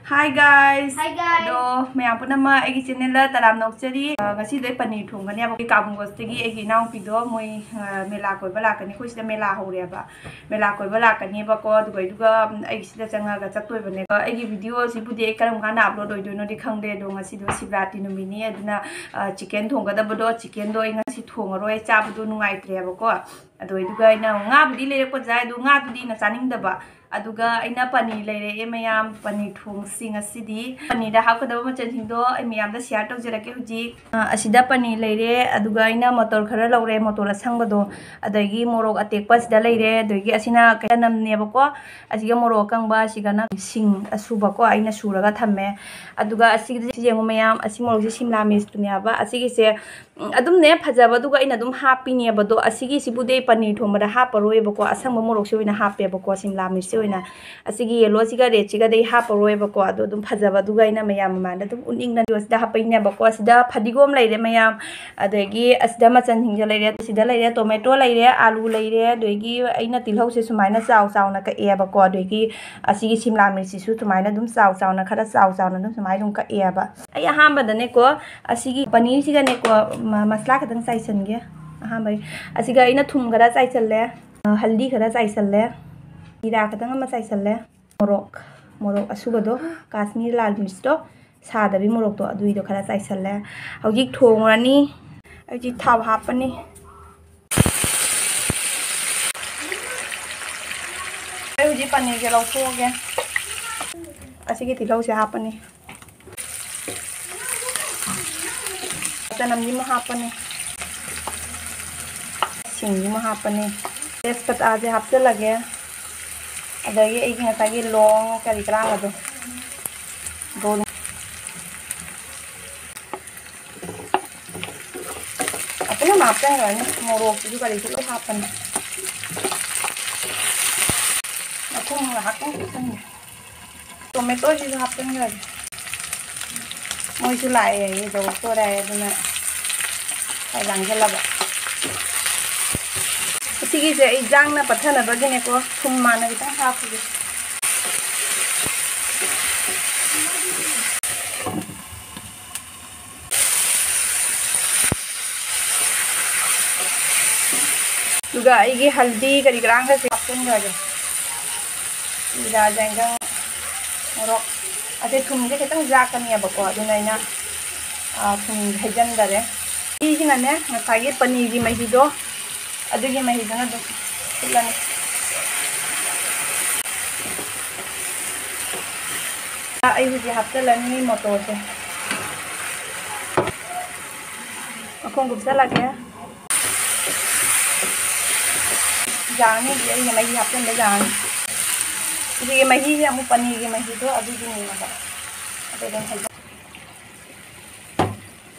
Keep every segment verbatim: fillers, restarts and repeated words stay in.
Hi guys! Hi guys! ꯑꯗꯣ ꯃꯌꯥꯝ ꯄꯨꯝꯅꯃꯛ ꯑꯩꯒꯤ channelꯗ ꯇꯔꯥꯝꯅ ꯑꯣꯛꯆꯔꯤ꯫ ꯑ, ꯉꯁꯤꯗꯣ ꯑꯩ ꯄꯅꯤꯔ ꯊꯣꯡꯒꯅꯦꯕ꯫ ꯑꯩꯈꯣꯏ ꯀꯥꯕꯨꯡꯒꯣꯁꯇꯒꯤ ꯑꯩꯒꯤ ꯏꯅꯥꯎꯄꯤꯗꯣ ꯃꯣꯏ, ꯑ, ꯃꯦꯂꯥ ꯀꯣꯏꯕ ꯂꯥꯛꯀꯅꯤ꯫ ꯑꯩꯈꯣꯏ ꯁꯤꯗ ꯃꯦꯂꯥ ꯍꯧꯔꯦꯕ꯫ ꯃꯦꯂꯥ ꯀꯣꯏꯕ ꯂꯥꯛꯀꯅꯦꯕꯀꯣ꯫ ꯑꯗꯨꯒ, ꯑꯗꯨꯒ, ꯎꯝ, ꯑꯩꯒꯤ ꯁꯤꯗ ꯆꯪꯉꯒ ꯆꯠꯇꯣꯏꯕꯅꯦ꯫ ꯑ, ꯑꯩꯒꯤ videoꯁꯤꯕꯨꯗꯤ ꯑꯩ ꯀꯔꯝ ꯀꯥꯟꯗ upload ꯑꯣꯏꯗꯣꯏꯅꯣꯗꯤ ꯈꯪꯗꯦ꯫ ꯑꯗꯣ ꯉꯁꯤꯗꯣ ꯁꯤꯕꯔꯥꯇꯤ ꯅꯨꯃꯤꯠꯅꯤ꯫ ꯑꯗꯨꯅ, ꯑ, chicken ꯊꯣꯡꯒꯗꯕꯗꯣ, chickenꯗꯣ ꯑꯩ ꯉꯁꯤ ꯊꯣꯡꯉꯔꯣꯏ꯫ ꯆꯥꯕꯗꯣ ꯅꯨꯡꯉꯥꯏꯇ꯭ꯔꯦꯕꯀꯣ꯫ ꯑꯗꯨ ꯑꯗꯨꯒ ꯑꯩꯅ ꯉꯥꯕꯨꯗꯤ ꯂꯩꯔꯛꯄ ꯌꯥꯏ, ꯑꯗꯣ ꯉꯥꯗꯨꯗꯤ ꯑꯩꯅ ꯆꯥꯅꯤꯡꯗꯕ꯫ ꯑꯗꯨꯒ ꯑꯩꯅ ꯄꯅꯤꯔ ꯂꯩꯔꯛꯑꯦ ꯃꯌꯥꯝ, ꯄꯅꯤꯔ ꯊꯣꯡꯁꯤ ꯉꯁꯤꯗꯤ꯫ ꯄꯅꯤꯔꯗ ꯍꯥꯞꯀꯗꯕ ꯃꯆꯜꯁꯤꯡꯗꯣ ꯑꯩ ꯃꯌꯥꯝꯗ share ꯇꯧꯖꯔꯛꯀꯦ ꯍꯧꯖꯤꯛ꯫ ꯑ, ꯑꯁꯤꯗ ꯄꯅꯤꯔ ꯂꯩꯔꯦ, ꯑꯗꯨꯒ ꯑꯩꯅ ꯃꯇꯣꯔ ꯈꯔ ꯂꯧꯔꯦ, ꯃꯇꯣꯔ ꯑꯁꯪꯕꯗꯣ, ꯑꯗꯒꯤ ꯃꯣꯔꯣꯛ ꯑꯇꯦꯛꯄ ꯑꯁꯤꯗ ꯂꯩꯔꯦ, ꯑꯗꯒꯤ ꯑꯁꯤꯅ ꯆꯅꯝꯅꯦꯕꯀꯣ, ꯑꯁꯤꯒ ꯃꯣꯔꯣꯛ ꯑꯀꯪꯕ, ꯑꯁꯤꯒꯅ ꯁꯤꯡ ꯑꯁꯨꯕꯀꯣ, ꯑꯩꯅ ꯁꯨꯔꯒ ꯊꯝꯃꯦ꯫ ꯑꯗꯨꯒ ꯑꯁꯤꯒꯤꯗꯤ ꯁꯤ ꯌꯦꯡꯉꯨ ꯃꯌꯥꯝ, ꯑꯁꯤ ꯃꯣꯔꯣꯛꯁꯦ ꯁꯤꯝꯂꯥ ꯃꯤꯔꯆꯇꯨꯅꯦꯕ꯫ ꯑꯁꯤꯒꯤꯁꯦ ꯎꯝ, ꯑꯗꯨꯝꯅꯦ ꯐꯖꯕꯗꯨꯒ ꯑꯩꯅ ꯑꯗꯨꯝ ꯍꯥꯞꯄꯤꯅꯦꯕ꯫ ꯑꯗꯣ ꯑꯁꯤꯒꯤꯁꯤꯕꯨꯗꯤ ꯑꯩ ꯄꯅꯤꯔ ꯊꯣꯡꯕꯗ ꯍꯥꯞꯄꯔꯣꯏꯕꯀꯣ, ꯑꯁꯪꯕ ꯃꯣꯔꯣꯛꯁꯦ ꯑꯣꯏꯅ ꯍꯥꯞꯄꯦꯕꯀꯣ, ꯁꯤꯝꯂꯥ ꯃꯤꯔꯆꯁꯦ ꯑꯣꯏꯅ꯫ ꯑꯁꯤꯒꯤ yellowꯁꯤꯒ redꯁꯤꯒꯗꯤ ꯑꯩ ꯍꯥꯞꯄꯔꯣꯏꯕꯀꯣ, ꯑꯗꯣ ꯑꯗꯨꯝ ꯐꯖꯕꯗꯨꯒ ꯑꯩꯅ ꯃꯌꯥꯝ ꯃꯃꯥꯡꯗ ꯑꯗꯨꯝ ꯎꯠꯅꯤꯡꯗꯅ ꯑꯁꯤꯗ ꯍꯥꯞꯄꯛꯏꯅꯦꯕꯀꯣ꯫ ꯑꯁꯤꯗ ꯐꯗꯤꯒꯣꯝ ꯂꯩꯔꯦ ꯃꯌꯥꯝ, ꯑꯗꯒꯤ ꯑꯁꯤꯗ ꯃꯆꯜꯁꯤꯡꯁꯦ ꯂꯩꯔꯦ, ꯑꯁꯤꯗ ꯂꯩꯔꯦ, tomato ꯂꯩꯔꯦ, ꯑꯥꯂꯨ ꯂꯩꯔꯦ, ꯑꯗꯒꯤ ꯑꯩꯅ ꯇꯤꯜꯍꯧꯁꯦ ꯁꯨꯃꯥꯏꯅ ꯆꯥꯎ ꯆꯥꯎꯅ ꯀꯛꯑꯦꯕꯀꯣ, ꯑꯗꯒꯤ ꯑꯁꯤꯒꯤ ꯁꯤꯝꯂꯥ ꯃꯤꯔꯆꯁꯤꯁꯨ ꯁꯨꯃꯥꯏꯅ ꯑꯗꯨꯝ ꯆꯥꯎ ꯆꯥꯎꯅ, ꯈꯔ ꯆꯥꯎ ꯆꯥꯎꯅ ꯑꯗꯨꯝ ꯁꯨꯃꯥꯏꯅ ꯑꯗꯨꯝ ꯀꯛꯑꯦꯕ꯫ ꯑꯩ ꯑꯍꯥꯟꯕꯗꯅꯦꯀꯣ, ꯑꯁꯤꯒꯤ ꯄꯅꯤꯔꯁꯤꯒꯅꯦꯀꯣ, ꯃ-, ꯃꯁꯂꯥ ꯈꯤꯇꯪ ꯆꯥꯏꯁꯟꯒꯦ꯫ ꯑꯍꯥꯟꯕꯒꯤ ꯑꯁꯤꯒ ꯑꯩꯅ ꯊꯨꯝ ꯈꯔ ꯆꯥꯏꯁꯜꯂꯦ, ꯑ, ꯍꯜꯗꯤ ꯈꯔ ꯆꯥꯏꯁꯜꯂꯦ, ꯖꯤꯔꯥ ꯈꯤꯇꯪ ꯑꯃ ꯆꯥꯏꯁꯜꯂꯦ, ꯃꯣꯔꯣꯛ, ꯃꯣꯔꯣꯛ ꯑꯁꯨꯕꯗꯣ, ꯀꯥꯁꯃꯤꯔ ꯂꯥꯜ ꯃꯤꯔꯆꯇꯣ, ꯁꯥꯗꯕꯤ ꯃꯣꯔꯣꯛꯇꯣ, ꯑꯗꯨꯏꯗꯣ ꯈꯔ ꯆꯥꯏꯁꯜꯂꯦ꯫ ꯍꯧꯖꯤꯛ ꯊꯣꯡꯉꯨꯔꯅꯤ꯫ ꯍꯧꯖꯤꯛ ꯊꯥꯎ ꯍꯥꯞꯄꯅꯤ꯫ ꯑꯩ ꯍꯧꯖꯤꯛ ꯄꯅꯤꯔꯁꯦ ꯂꯧꯊꯣꯛꯑꯒꯦ꯫ ꯑꯁꯤꯒꯤ ꯇꯤꯜꯍꯧꯁꯦ ꯍꯥꯞꯄꯅꯤ꯫ ꯆꯅꯝꯁꯤꯃ ꯍꯥꯞꯄꯅꯤ꯫ ꯁꯤꯡꯁꯤꯃ ꯍꯥꯞꯄꯅꯤ꯫ ꯇꯦꯖꯄꯇꯥꯁꯦ ꯍꯥꯞꯆꯤꯜꯂꯒꯦ꯫ ꯑꯗꯒꯤ ꯑꯩꯒꯤ ꯉꯁꯥꯏꯒꯤ ꯂꯣꯡ ꯀꯔꯤ ꯀꯔꯥꯒꯗꯣ꯫ ꯒꯣꯜ꯫ ꯑꯄꯨꯝꯕ ꯍꯥꯞꯆꯟꯈ꯭ꯔꯅꯤ꯫ ꯃꯣꯔꯣꯛꯁꯤꯁꯨ ꯀꯔꯤꯁꯨ ꯂꯣꯏ ꯍꯥꯞꯄꯅꯤ꯫ ꯃꯈꯨꯝ ꯉꯥꯏꯍꯥꯛꯇꯪ ꯀꯨꯞꯁꯟꯒꯦ꯫ ꯇꯣꯃꯦꯇꯣꯁꯤꯁꯨ ꯍꯥꯞꯆꯤꯟꯈ꯭ꯔꯒꯦ꯫ ꯃꯣꯏꯁꯨ ꯂꯥꯛꯑꯦ, ꯌꯧꯔꯛꯇꯣꯔꯦ ꯍꯥꯏ, ꯑꯗꯨꯅ ꯈꯔ ꯂꯥꯡꯁꯤꯜꯂꯕ꯫ ꯑꯁꯤꯒꯤꯁꯦ ꯑꯩ ꯌꯥꯡꯅ ꯄꯠꯊꯅꯕꯒꯤꯅꯦꯀꯣ, ꯊꯨꯝ ꯃꯥꯅ ꯈꯤꯇꯪ ꯍꯥꯞꯄꯒꯦ꯫ ꯑꯗꯨꯒ ꯑꯩꯒꯤ ꯍꯜꯗꯤ ꯀꯔꯤ ꯀꯔꯥꯡꯒꯁꯦ ꯍꯥꯞꯆꯤꯟꯈ꯭ꯔꯒꯦ꯫ ꯖꯤꯔꯥ, ꯌꯥꯏꯉꯪ, ꯃꯣꯔꯣꯛ꯫ ꯑꯁꯦ ꯊꯨꯝꯁꯦ ꯈꯤꯇꯪ ꯌꯥꯛꯀꯅꯦꯕꯀꯣ, ꯑꯗꯨꯅ ꯑꯩꯅ, ꯑ, ꯊꯨꯝ ꯍꯩꯖꯤꯟꯗꯔꯦ꯫ ꯃꯍꯤꯁꯤꯅꯅꯦ, ꯉꯁꯥꯏꯒꯤ ꯄꯅꯤꯔꯒꯤ ꯃꯍꯤꯗꯣ, ꯑꯗꯨꯒꯤ ꯃꯍꯤꯗꯨꯅ ꯑꯗꯨꯝ ꯐꯨꯠꯂꯅꯤ꯫ ꯑꯩ ꯍꯧꯖꯤꯛ ꯍꯥꯞꯆꯤꯜꯂꯅꯤ ꯃꯣꯇꯣꯔꯁꯦ꯫ ꯃꯈꯨꯝ ꯀꯨꯞꯁꯜꯂꯒꯦ꯫ ꯌꯥꯅꯤ, ꯍꯧꯖꯤꯛ ꯑꯩꯅ ꯃꯍꯤ ꯍꯥꯞꯆꯤꯟꯕ ꯌꯥꯅꯤ꯫ ꯍꯧꯖꯤꯛꯀꯤ ꯃꯍꯤꯁꯦ ꯑꯃꯨꯛ ꯄꯅꯤꯔꯒꯤ ꯃꯍꯤꯗꯣ ꯑꯗꯨꯒꯤꯅꯦꯕ꯫ ꯑꯗꯨ ꯑꯗꯨꯝ ꯍꯩꯖꯤꯜ-,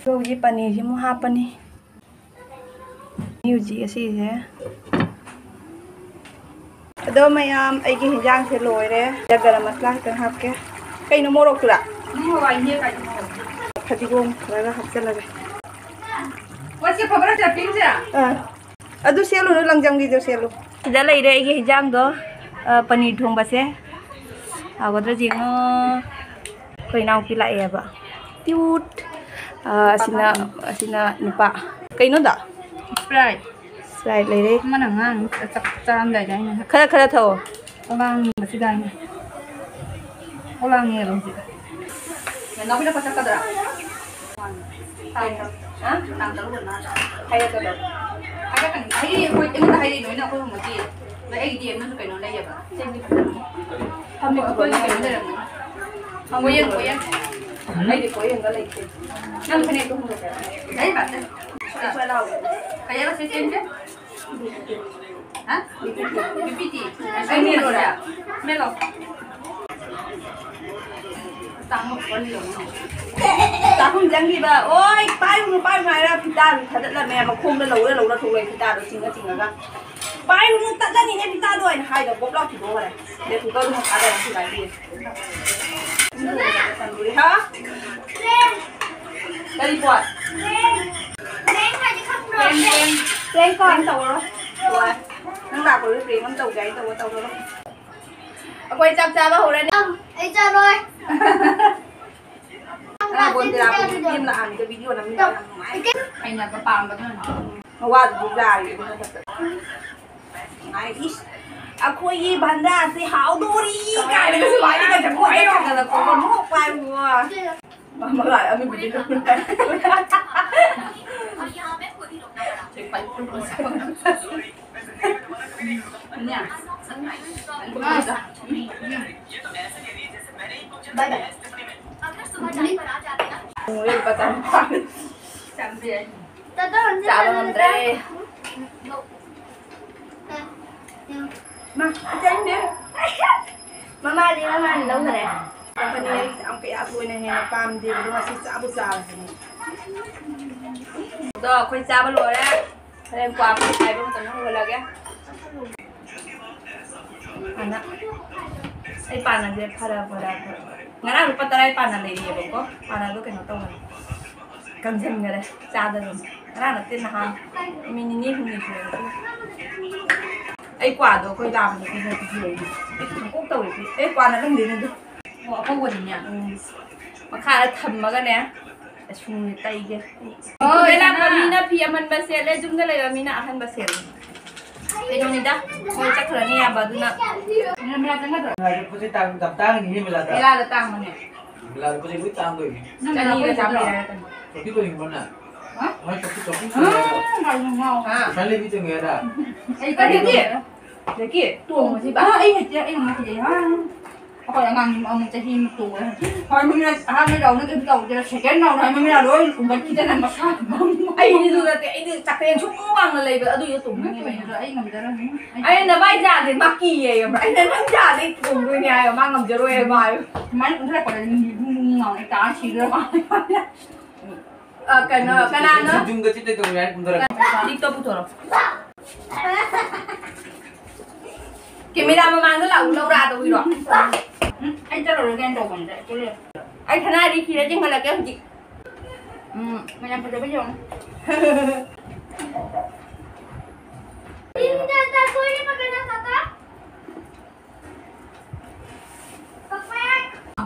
ꯍꯧꯖꯤꯛ ꯄꯅꯤꯔꯁꯤ ꯑꯃꯨꯛ ꯍꯥꯞꯄꯅꯤ꯫ ꯍꯧꯖꯤꯛ ꯑꯁꯤꯁꯦ꯫ ꯑꯗꯣ ꯃꯌꯥꯝ, ꯑꯩꯒꯤ ꯍꯤꯟꯖꯥꯡꯁꯦ ꯂꯣꯏꯔꯦ꯫ ꯒꯔꯝ ꯃꯁꯂꯥ ꯈꯤꯇꯪ ꯍꯥꯞꯀꯦ꯫ ꯀꯩꯅꯣ ꯃꯣꯔꯣꯛꯇꯨꯔꯥ? ꯅꯪ ꯍꯋꯥꯏ ꯅꯦꯛ ꯀꯥꯏꯗ ꯃꯣꯔꯣꯛ? ꯐꯗꯤꯒꯣꯝ ꯈꯔꯒ ꯍꯥꯞꯆꯜꯂꯒꯦ꯫ ꯄꯣꯠꯁꯦ ꯐꯕ ꯅꯠꯇ꯭ꯔꯥ ꯄꯤꯡꯁꯦ? ꯑꯥ꯫ ꯑꯗꯨ ꯁꯦꯠꯂꯨꯅꯨ, ꯂꯪꯖꯝꯒꯤꯗꯣ ꯁꯦꯠꯂꯨ꯫ ꯁꯤꯗ ꯂꯩꯔꯦ ꯑꯩꯒꯤ ꯍꯤꯟꯖꯥꯡꯗꯣ, ꯑ, ꯄꯅꯤꯔ ꯊꯣꯡꯕꯁꯦ꯫ ꯍꯥꯎꯒꯗ꯭ꯔꯥ ꯌꯦꯡꯉꯣ꯫ ꯑꯩꯈꯣꯏ ꯏꯅꯥꯎꯄꯤ ꯂꯥꯛꯑꯦꯕ꯫ ꯇ꯭ꯌꯨꯠ꯫ ꯑ, ꯑꯁꯤꯅ, ꯑꯁꯤꯅ ꯅꯨꯄꯥ꯫ ꯀꯩꯅꯣꯗꯣ? Sprite꯫ Sprite ꯂꯩꯔꯦ꯫ ꯑꯃꯅ ꯑꯉꯥꯡ ꯆꯥꯛ ꯆꯥꯔꯝꯗꯥꯏꯗ ꯑꯩꯅ ꯈꯔ ꯈꯔ ꯊꯛꯑꯣ꯫ ꯑꯉꯥꯡꯕꯁꯤꯗ ꯑꯩꯅ ꯈꯣꯂꯥꯡꯉꯦꯕ ꯍꯧꯖꯤꯛ꯫ ꯅꯅꯥꯎ ꯍꯣꯏꯗ ꯆꯠꯀꯗ꯭ꯔꯥ? ꯇꯥꯡ ꯇꯔꯨꯛ꯫ ꯍꯥ? ꯇꯥꯡ ꯇꯔꯨꯛ ꯑꯣꯏꯅ ꯍꯥꯏꯔꯛꯀꯗꯕ꯫ ꯍꯥꯏꯔꯛꯀꯅꯤ꯫ ꯑꯩ, ꯑꯩꯈꯣꯏ ꯑꯩꯉꯣꯟꯗ ꯍꯥꯏꯔꯛꯏ ꯂꯣꯏꯅ ꯑꯩꯈꯣꯏ ꯍꯧꯅꯗꯤ꯫ ꯑꯗ ꯑꯩꯒꯤꯗꯤ ꯑꯃꯁꯨ ꯀꯩꯅꯣ ꯂꯩꯌꯦꯕ꯫ ꯆꯦꯡꯗꯤ ꯐꯖꯅ꯫ ꯐꯝꯃꯣ, ꯑꯩꯈꯣꯏꯒꯤ ꯀꯩꯅꯣ ꯂꯩꯔꯝꯒꯅꯤ꯫ ꯄꯣꯌꯦꯡ, ꯄꯣꯌꯦꯡ꯫ ꯑꯩꯗꯤ ꯄꯣꯌꯦꯡꯒ ꯂꯩꯇꯦ꯫ ꯅꯪ ꯐꯅꯦꯛꯇꯣ ꯍꯣꯡꯗꯣꯛꯀꯦꯔꯥ? ꯂꯩ ꯃꯥꯜꯂꯦ꯫ ꯁ꯭ꯋꯥꯏ ꯂꯥꯎ꯫ ꯀꯩ ꯍꯥꯏꯕ ꯁꯤ ꯆꯦꯡꯁꯦ? ꯍꯥ? B P T. ꯑꯩ ꯃꯦꯜꯂꯣꯔꯥ? ꯃꯦꯜꯂꯣ꯫ ꯆꯥꯛꯍꯨꯝ ꯆꯪꯈꯤꯕ꯫ ꯑꯣꯏ, ꯄꯥꯏꯔꯨꯅꯨ, ꯄꯥꯏꯔꯨꯅꯨ ꯍꯥꯏꯔ ꯐꯤꯇꯥꯗꯨ ꯊꯥꯗꯠꯂꯝꯃꯦ꯫ ꯃꯈꯣꯡꯗ ꯂꯧꯔ ꯂꯧꯔ ꯊꯣꯛꯂꯛꯑꯦ ꯐꯤꯇꯥꯗꯣ ꯆꯤꯡꯉ ꯆꯤꯡꯉꯒ꯫ ꯄꯥꯏꯔꯨꯅꯨ, ꯇꯠꯂꯅꯤꯅꯦ ꯐꯤꯇꯥꯗꯣ ꯍꯥꯏꯅ ꯍꯥꯏꯔꯒ ꯄꯣꯞ ꯂꯥꯎ ꯊꯤꯗꯣꯛꯈ꯭ꯔꯦ꯫ ꯑꯗꯩ ꯀꯨꯀꯔꯗꯨ ꯑꯃꯨꯛ ꯊꯥꯗꯔ ꯊꯨꯒꯥꯏꯕꯤꯔꯦ꯫ ꯍꯥ? ꯀꯔꯤ ꯄꯣꯠ? ꯄ꯭ꯔꯦꯡ ꯍꯥꯏꯗꯤ ꯈꯪꯕ꯭ꯔꯣ? ꯄ꯭ꯔꯦꯡ, ꯄ꯭ꯔꯦꯡ꯫ ꯄ꯭ꯔꯦꯡ ꯀꯣ? ꯄ꯭ꯔꯦꯡ ꯇꯧꯔꯣ꯫ ꯍꯣꯏ꯫ ꯅꯪ ꯂꯥꯛꯄꯗꯨꯗ ꯄ꯭ꯔꯦꯡ ꯑꯃ ꯇꯧꯒꯦ ꯍꯥꯏꯅ ꯇꯧꯕ ꯇꯧꯔꯣ꯫ ꯑꯩꯈꯣꯏ ꯆꯥꯛ ꯆꯥꯕ ꯍꯧꯔꯅꯤ꯫ ꯑꯩ ꯆꯥꯔꯣꯏ꯫ ꯑ, ꯕꯣꯟꯗꯤꯔꯥ ꯄꯨꯡ ꯇꯦꯟ ꯂꯥꯛꯑꯝꯃꯤꯗꯣ ꯚꯤꯗꯤꯑꯣ ꯅꯝꯃꯤꯟꯅ ꯌꯥꯝ ꯅꯨꯡꯉꯥꯏ꯫ ꯍꯩꯅꯕ ꯄꯥꯝꯕ ꯈꯔ꯫ ꯃꯋꯥꯗꯨꯗꯤ ꯌꯥꯔꯤ ꯑꯗꯨ ꯃꯊꯛꯇ꯫ ꯉꯥꯏ, ꯏꯁ, ꯑꯩꯈꯣꯏꯒꯤ ꯚꯟꯗꯥꯁꯦ ꯍꯥꯎꯗꯣꯔꯤ ꯀꯥꯏꯅꯒꯁꯨ ꯋꯥꯔꯤꯒ ꯖꯒꯣꯏꯒ ꯁꯥꯒꯠꯂꯛꯄꯀꯣ, ꯅꯣꯛꯄ ꯍꯥꯏꯕꯨ꯫ ꯃꯃꯥ ꯑꯃꯤꯕꯨꯗꯤ ꯅꯣꯛꯄ꯫ ꯂꯨꯄꯥ ꯆꯥꯝꯃ꯫ ꯆꯥꯕ ꯉꯝꯗ꯭ꯔꯦ꯫ ꯃꯥ, ꯆꯪꯗꯦ꯫ ꯃꯃꯥꯗꯤ ꯃꯃꯥꯅ ꯂꯧꯈꯔꯦ꯫ ꯀꯝꯄꯅꯤ ꯑꯩ ꯌꯥꯝ ꯀꯌꯥ ꯊꯣꯏꯅ ꯍꯦꯟꯅ ꯄꯥꯝꯗꯦꯕ, ꯑꯗꯣ ꯉꯁꯤ ꯆꯥꯕꯨ ꯆꯥꯔꯁꯤꯅꯦ꯫ ꯑꯗꯣ ꯑꯩꯈꯣꯏ ꯆꯥꯕ ꯂꯣꯏꯔꯦ꯫ ꯍꯣꯔꯦꯟ ꯀ꯭ꯋꯥ ꯄꯨꯡ ꯈꯥꯏꯕ ꯃꯇꯝꯗ ꯍꯧꯒꯠꯂꯒꯦ꯫ ꯑꯗꯨꯅ ꯑꯩ ꯄꯥꯅꯁꯦ ꯐꯔ ꯐꯔ ꯐꯔ꯫ ꯉꯔꯥꯡ ꯂꯨꯄꯥ ꯇꯔꯥ ꯄꯥꯅ ꯂꯩꯔꯤꯑꯕꯀꯣ꯫ ꯄꯥꯅꯗꯣ ꯀꯩꯅꯣ ꯇꯧꯕꯅꯤ꯫ ꯀꯪꯁꯤꯟꯈꯔꯦ꯫ ꯆꯥꯗ ꯑꯗꯨꯝ꯫ ꯉꯔꯥꯡ ꯅꯠꯇꯦ, ꯅꯍꯥꯟ꯫ ꯅꯨꯃꯤꯠ ꯅꯤꯅꯤ ꯍꯨꯝꯅꯤ ꯁꯨꯔꯦ꯫ ꯑꯩ ꯀ꯭ꯋꯥꯗꯣ ꯑꯩꯈꯣꯏ ꯂꯥꯛꯄꯗ ꯄꯤꯖ ꯄꯤꯖꯩ꯫ ꯑꯩ ꯈꯪꯀꯣꯛ ꯇꯧꯔꯦ꯫ ꯑꯩ ꯀ꯭ꯋꯥ ꯅꯠꯂꯝꯗꯦꯅꯦ ꯑꯗꯨ꯫ ꯑꯣ, ꯑꯄꯧꯕꯅꯤꯅꯦ꯫ ꯎꯝ꯫ ꯃꯈꯥꯗ ꯊꯝꯃꯒꯅꯦ꯫ ꯑꯁꯨꯝꯅꯦ ꯇꯩꯒꯦ꯫ ꯑꯣ, ꯁꯤꯗ ꯂꯥꯛꯄ ꯏꯃꯥ꯫ ꯃꯤꯅ ꯐꯤ ꯑꯃꯟꯕ ꯁꯦꯠꯂꯦ, ꯌꯨꯝꯗ ꯂꯩꯕ ꯃꯤꯅ ꯑꯍꯟꯕ ꯁꯦꯠꯂꯦ꯫ ꯀꯩꯅꯣꯅꯤꯗ, ꯃꯣꯏ ꯆꯠꯈ꯭ꯔꯅꯤ ꯌꯥꯕ ꯑꯗꯨꯅ꯫ ꯃꯦꯂꯥꯗ ꯇꯥꯡꯕꯅꯦ꯫ ꯃꯦꯂꯥꯗ ꯄꯣꯠ ꯆꯩ ꯂꯣꯏ ꯇꯥꯡꯗꯣꯏꯅꯦ꯫ ꯅꯪ ꯃꯦꯂꯥ ꯆꯅꯤꯒ ꯀꯣꯏꯕ ꯆꯥꯝꯃꯔꯤ ꯆꯠꯇ꯭ꯔꯣ? ꯍꯥꯏꯔꯛꯀꯅꯤ꯫ ꯍꯥ? ꯃꯣꯏ ꯆꯧꯀꯤ ꯆꯧꯀꯤ ꯁꯥꯔꯒ꯫ ꯎꯝ, ꯀꯩꯅꯣ ꯉꯥꯎ꯫ ꯍꯥ? ꯄꯩꯁꯥ ꯂꯩꯕꯤ ꯆꯪꯉꯦ ꯍꯥꯏꯔ? ꯑꯩ ꯀꯔꯤꯒꯤ? ꯂꯩꯀꯦ, ꯇꯣꯡꯉꯁꯤꯕ꯫ ꯑ, ꯑꯩ ꯍꯩꯇꯦ, ꯑꯩ ꯉꯝꯃꯛꯈꯤꯗꯦ꯫ ꯑ, ꯑꯩꯈꯣꯏ ꯑꯉꯥꯡ ꯑꯃꯨꯛ ꯆꯍꯤ ꯑꯃ ꯇꯣꯡꯉꯦ꯫ ꯍꯣꯏ, ꯃꯃꯤꯅ ꯑꯍꯥꯟꯕ ꯔꯥꯎꯟꯗ ꯀꯩꯝ ꯇꯧꯗꯦ, ꯁꯦꯀꯦꯟ ꯔꯥꯎꯟꯗ ꯍꯥꯏ ꯃꯃꯤꯅ ꯂꯣꯏ ꯎꯝꯕꯠꯈꯤꯗꯅ ꯃꯁꯥ ꯕꯪ꯫ ꯑꯩꯗꯤ ꯑꯗꯨ ꯅꯠꯇꯦ, ꯑꯩꯗꯤ ꯆꯥꯛꯂꯦꯟ ꯁꯨꯝ ꯋꯥꯡꯅ ꯂꯩꯕ, ꯑꯗꯨ ꯌꯦ ꯇꯣꯡꯅꯤꯡꯉꯦ ꯅꯠꯇꯦ, ꯀꯩꯅꯣ꯫ ꯑꯗꯨꯗ ꯑꯩ ꯉꯝꯖꯔꯝꯃꯦ꯫ ꯑꯩ ꯑꯩꯅ ꯅꯚꯥꯏ ꯌꯥꯗꯦ, ꯃꯥ ꯀꯤꯌꯦ, ꯈꯪꯕ꯭ꯔꯥ? ꯑꯩꯅ ꯅꯪ ꯌꯥꯗꯦ, ꯑꯩ ꯇꯣꯡꯗꯣꯏꯅꯦ ꯍꯥꯏꯕ, ꯃꯥ ꯉꯝꯖꯔꯣꯏ ꯍꯥꯏꯕ ꯍꯥꯏꯕ꯫ ꯁꯨꯃꯥꯏꯅ ꯀꯨꯝꯊꯔꯛꯄꯗꯗꯤ ꯃꯤꯗꯤ ꯕꯨꯡ ꯕꯨꯡ ꯂꯥꯎꯅ ꯑꯩ ꯇꯥꯔ ꯁꯤꯗꯣꯔ ꯃꯥꯜꯂꯦ꯫ ꯑ, ꯀꯩꯅꯣ, ꯀꯅꯥꯅꯣ? ꯌꯨꯝꯗ ꯆꯤꯠꯇ ꯇꯧꯔꯦ ꯍꯥꯏꯅ ꯀꯨꯝꯊꯔꯛꯄ꯫ ꯂꯤꯛꯇꯣ ꯄꯨꯊꯣꯔꯛꯑꯣ꯫ ꯀꯦꯃꯦꯔꯥ ꯃꯃꯥꯡꯗ ꯂꯥꯛꯎ, ꯂꯧꯔꯥ ꯇꯧꯕꯤꯔꯣ꯫ ꯎꯝ, ꯑꯩ ꯆꯠꯂꯔꯣꯏꯒꯦꯅ ꯇꯧꯕꯅꯤꯗ, ꯑꯩ ꯆꯠꯂꯨꯔꯦ꯫ ꯑꯩ ꯁꯅꯥꯗꯤ ꯐꯤꯗ ꯆꯤꯡꯈꯠꯂꯛꯀꯦ ꯍꯧꯖꯤꯛ꯫ ꯎꯝ, ꯃꯌꯥꯝ ꯐꯖꯕ ꯌꯦꯡꯉꯣ꯫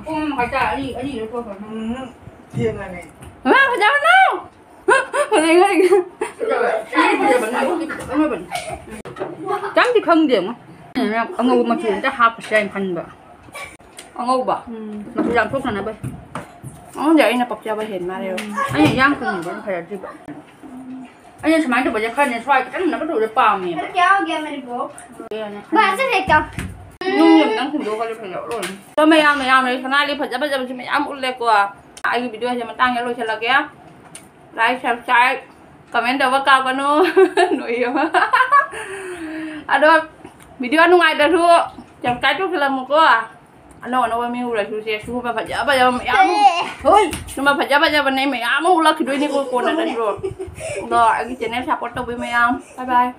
ꯄꯨꯡ ꯑꯃ ꯃꯈꯥꯏ ꯇꯥꯔꯦ, ꯑꯅꯤ, ꯑꯅꯤꯗ ꯊꯣꯛꯈ꯭ꯔꯅꯤ꯫ ꯎꯝ, ꯊꯦꯡꯉꯅꯤ꯫ ꯃꯃꯥ, ꯐꯖꯕꯅꯣ! ꯐꯖꯩ, ꯐꯖꯩ꯫ ꯆꯪꯗꯤ ꯈꯪꯗꯦ ꯑꯃ꯫ ꯑꯉꯧꯕ ꯃꯆꯨ ꯑꯝꯇ ꯍꯥꯞꯄꯁꯤꯔ ꯍꯥꯏꯅ ꯈꯟꯕ꯫ ꯑꯉꯧꯕ? ꯎꯝ, ꯃꯆꯨ ꯌꯥꯝ ꯊꯣꯛꯇꯅꯕ꯫ ꯑꯉꯧꯕꯁꯦ ꯑꯩꯅ ꯄꯛꯆꯕ ꯍꯦꯟ ꯃꯥꯜꯂꯦꯕ꯫ ꯎꯝ, ꯑꯩꯅ ꯏꯌꯥꯡ ꯀꯪꯉꯤꯕ ꯑꯩꯅ ꯐꯖꯗ꯭ꯔꯤꯕ꯫ ꯑꯩꯅ ꯁꯨꯃꯥꯏꯅ ꯇꯧꯕꯁꯦ ꯈꯔꯅꯦ ꯁ꯭ꯋꯥꯏ ꯈꯤꯇꯪ ꯅꯞꯄ ꯇꯧꯕꯁꯦ ꯄꯥꯝꯃꯦꯕ꯫ क्या हो गया मेरे को? ꯑꯗꯨꯅ ꯈꯔ बस देखता। ꯅꯨꯡꯁꯦ ꯑꯝꯇꯪ ꯁꯤꯟꯗꯣꯛꯈ꯭ꯔꯗꯤ ꯐꯖꯔꯣꯏ꯫ ꯑꯗꯣ ꯃꯌꯥꯝ, ꯃꯌꯥꯝ ꯂꯩ ꯁꯅꯥꯗꯤ ꯐꯖ ꯐꯖꯕꯁꯨ ꯃꯌꯥꯝ ꯎꯠꯂꯦꯀꯣ꯫ ꯑꯩꯒꯤ ꯚꯤꯗꯤꯑꯣꯁꯦ ꯃꯇꯥꯡꯁꯤꯗ ꯂꯣꯏꯁꯤꯜꯂꯒꯦ꯫ Like, subscribe, comment ꯇꯧꯕ ꯀꯥꯎꯒꯅꯨ꯫ ꯅꯣꯏ ꯑꯃ꯫ ꯑꯗꯣ ꯚꯤꯗꯤꯑꯣ ꯅꯨꯡꯉꯥꯏꯇ꯭ꯔꯁꯨ subscribe ꯇꯧꯁꯤꯜꯂꯝꯃꯨꯀꯣ꯫ ꯑꯅꯧ ꯑꯅꯧꯕ ꯃꯤ ꯎꯔꯁꯨ ꯁꯦ ꯁꯤꯒꯨꯝꯕ ꯐꯖ ꯐꯖꯕ ꯃꯌꯥꯝ ꯑꯃ, ꯍꯣꯏ, ꯁꯤꯒꯨꯝꯕ ꯐꯖ ꯐꯖꯕꯅꯦ ꯃꯌꯥꯝ ꯑꯃ ꯎꯠꯂꯛꯈꯤꯗꯣꯏꯅꯤꯀꯣ ꯀꯣꯟꯅꯗꯁꯨ꯫ ꯑꯗꯣ ꯑꯩꯒꯤ channel support ꯇꯧꯕꯤ ꯃꯌꯥꯝ, bye bye꯫